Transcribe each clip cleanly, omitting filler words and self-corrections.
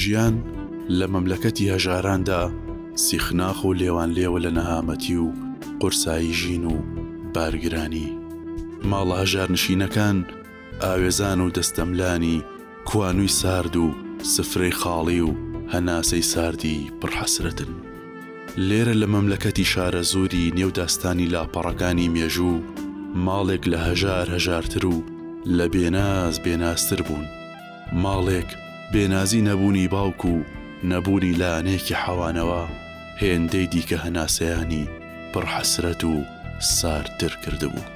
ژیان لە مەملەکەتی هەژاراندا سیخناخ و لێوانلێوە لە نەهامەتی و قورسایی ژین و بارگرانی. ماڵە هەژارنشینەکان ئاوێزان و دەستەملانی کوانووی سارد و سفرەی خاڵی و هەناسەی ساردی پڕ حەسرەتن. لێرە لە مەملەکەتی شارەزووری نێو داستانی لاپەڕەکانی مێژوو، ماڵێک لە هەژار هەژارتر و لە بێناز بێنازتر بوون. ماڵێک بێنازی نەبوونی باوک و نەبوونی لانەیەکی حەوانەوە هێندەی دیکە هەناسەیانی پڕ حەسرەت و ساردتر کردبوو.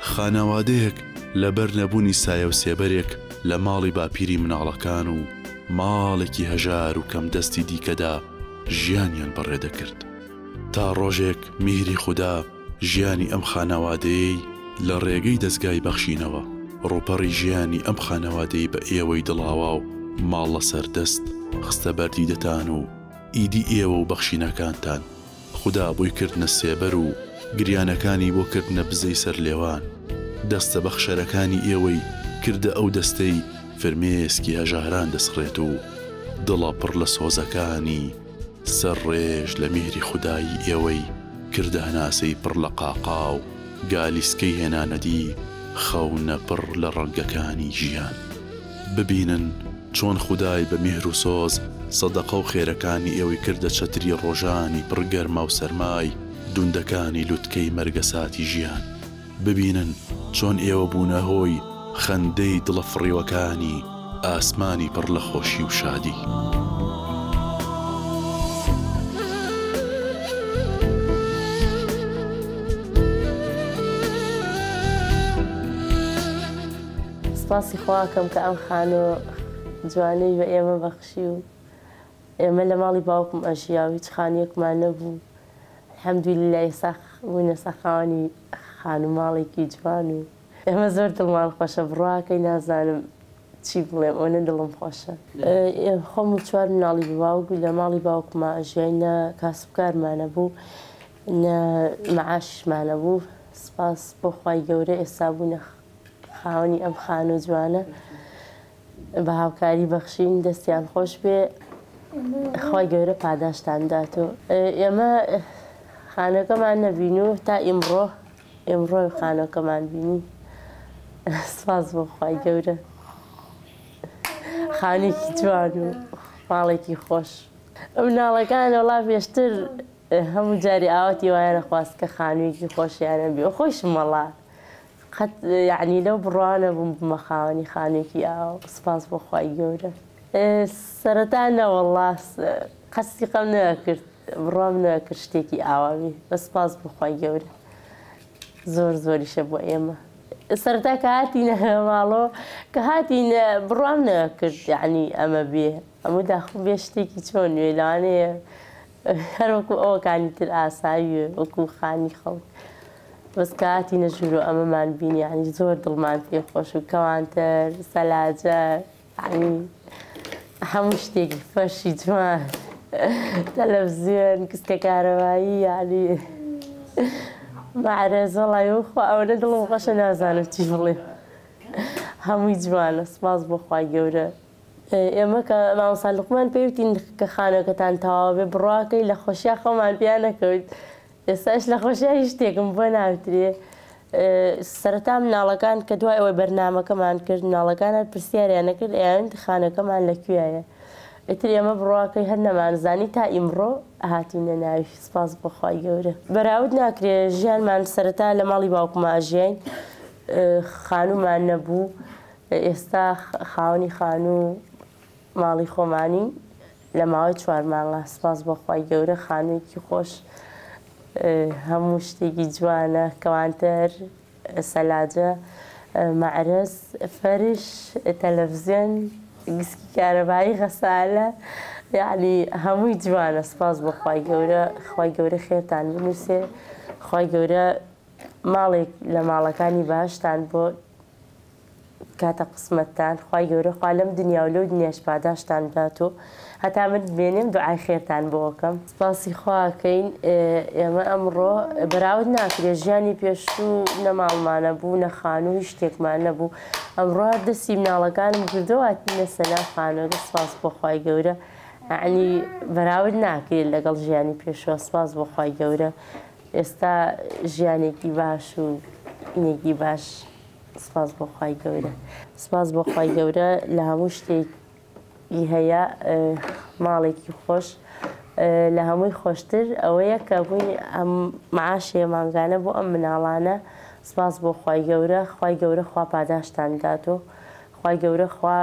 خانەوادەیەک لەبەر نەبوونی سایە و سێبەرێک لە ماڵی باپیری مناڵەکان و ماڵێکی هەژار و کەمدەستی دیکەدا ژیانیان بەڕێ دەکرد. تا ڕۆژێک میهری خودا ژیانی ئەم خانەوادەیەی لە ڕێگەی دەزگای بەخشینەوە ڕووپەڕی ژیانی ئەم خانەوادەی بە ئێوەی دڵاواو ماڵ لەسەر دەست خستە بەر دیدەتان و ئیدی ئێوە و بەخشینەکانتان خودا بۆی کردنە سێبەر و گریانەکانی بۆ کردنە بزەی سەر لێوان. دەستە بەخشەرەکانی ئێوەی کردە ئەو دەستەی فرمێسکی هەژاران دەسڕێت و دڵە پڕ لە سۆزەکانی سەر ڕێژ لە میهری خودایی ئێوەی کردە هەناسەی پڕ لە قاقا و گالیسکەی هێنانەدی خەونە پڕ لە ڕەنگەکانی ژیان. ببینن چۆن خودای بە میهر و سۆز سەدەقە و خێرەکانی ئێوەی کردە چەتری ڕۆژانی پڕ گەرما و سەرمای دوندەکانی لوتکەی مەرگەساتی ژیان. ببینن چۆن ئێوە بوونە هۆی خەندەی دڵە فڕیوەکانی ئاسمانی پڕ لە خۆشی و شادی. سپاسی خوا ئەکەم کە ئەم خانووە جوانەی بە ئێمە بەخشی و ئێمە لە ماڵی باوکم ئەژیا و هیچ خانوویەکمان نەبوو الحمدللە ئێستا بووینە خاوەنی خانوو ماڵێکی جوان و ئێمە زۆر دڵمان خۆشە بڕواکەی نازانم چی بڵێم ئەوەنە دڵم خۆشە. خۆم و چوار مناڵی بە باوک لە ماڵی باوکما ئەژیاین نە کاسبکارمان هەبوو نە مەعاشیشمان هەبوو سپاس بۆ خوای گەورە ئێستا بووینە خاوەنی ئەم خانوو جوانە بە هاوکاری بەخشین دەستیان خۆش بێ خوای گەورە پاداشتان داتۆ ئێمە خانەکەمان نەبین و تا ئیمڕۆ ئێمڕۆ خانەکەمان بینی سپاس بۆ خوای گەورە خانێکی جوان و ماڵێکی خۆش مناڵەکان وەڵا پێشتر هەموو جاری ئاواتی وایانە خواست کە خانوویەکی خۆشیانە بێ خۆشم وەڵا قەت یەعنی لەو بڕوا نەبووم ببمە خاوەنی خانوویەکی ئاوا سوپاس بۆ خوای گەورە. سەرەتا نەوەڵا قەت سیقەم نەئەکرد بڕوام نەئەکرد شتێکی ئاوا بێ بەس سوپاس بۆ خوای گەورە زۆر زۆریشە بۆ ئێمە سەرەتا کە هاتینە ماڵۆ کە هاتین بڕوام نەئەکرد یەعنی ئەمە بێ ئەمە داخۆ بێ شتێکی چۆن بێ لەوانەیە هەر وەکو ئەوەکانی تر ئاسایی بێ وەکو خانی خەڵک بەس کە هاتینە ژوورۆ ئەمەمان بینی یانی زۆر دڵمان پێ خۆش و کەوانتەر سەلاجە یانی هەموو شتێکی فەرشی جوان تەلەفزیۆن کسکە کارەبایی یانی مەعرەز وەڵای خوا ئەوەنە دڵم خۆشە نازانم چی بڵێم هەمووی جوانە سپاس بۆ خوای گەورە. ئێمە کە مامۆستا لوقمان پێی وتین کە خانووەکەتان تەواو بێ بڕواکەی لە خۆشیا خەومان پیا نەکەوت ئێستاش لە خۆشیا هیچ شتێکم بۆ ناوترێ سەرەتا مناڵەکان کە دوای ئەوەی بەرنامەکەمان کرد مناڵەکان هەر پرسیاریان نەکرد ئەیان خانەکەمان لە کوێیە ئیتر ئێمە بڕواکەی هەر نەمانزانی تا ئیمڕۆ هاتینە ناوی سپاس بۆ خوای گەورە بەراورد ناکرێ ژیانمان سەرەتا لە ماڵی باوکما ئەژیاین خانوومان نەبوو ئێستا خاوەنی خانوو ماڵی خۆمانین لە ماوەی چوار مانگا سپاس بۆ خوای گەورە خانوویەکی خۆش هەموو شتێکی جوانە کەوانتەر سەلاجە مەعرەز فەرش تەلەفزیۆن گسکی کارەبایی غەسالە یعنی هەمووی جوانە سپاس بۆ خوای گەورە خوای گەورە خێرتان بنووسێ خوای گەورە ماڵێک لە ماڵەکانی بەهەشتان بۆ. بکاتە قسمەتتان خوای گەورە خوا لەم دنیا و لەو دنیاش پاداشتان بدات و هەتا من بمێنێم دوعای خێرتان بۆ ئەکەم. سپاسی خوا ئەکەین ئێمە ئەمڕۆ بەراورد ناکرێت ژیانی پێشوو نە ماڵمان نەبوو نە خانوو هیچ شتێکمان نەبوو ئەمڕۆ هەر دەستی مناڵەکانم گردەوە هاتینە سەناو خانووەکە سپاس بۆ خوای گەورە یەعنی بەراورد ناکرێت لەگەڵ ژیانی پێشووە سپاس بۆ خوای گەورە ئێستا ژیانێکی باش و ئینێکی باش سپاس بۆ خوای گەورە سپاس بۆ خوای گەورە لە هەموو شتێک ی هەیە ماڵێکی خۆش لە هەمووی خۆشتر ئەوەیە کە بووین ئەم معاشێ مانگانە بۆ ئەم مناڵانە سپاس بۆ خوای گەورە خوای گەورە خوا پاداشتان بدات و خوای گەورە خوا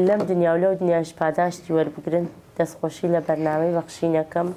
لەم دنیا و لەو دنیاش پاداشتی وەربگرن دەستخۆشی لە بەرنامەی بەخشینەکەم.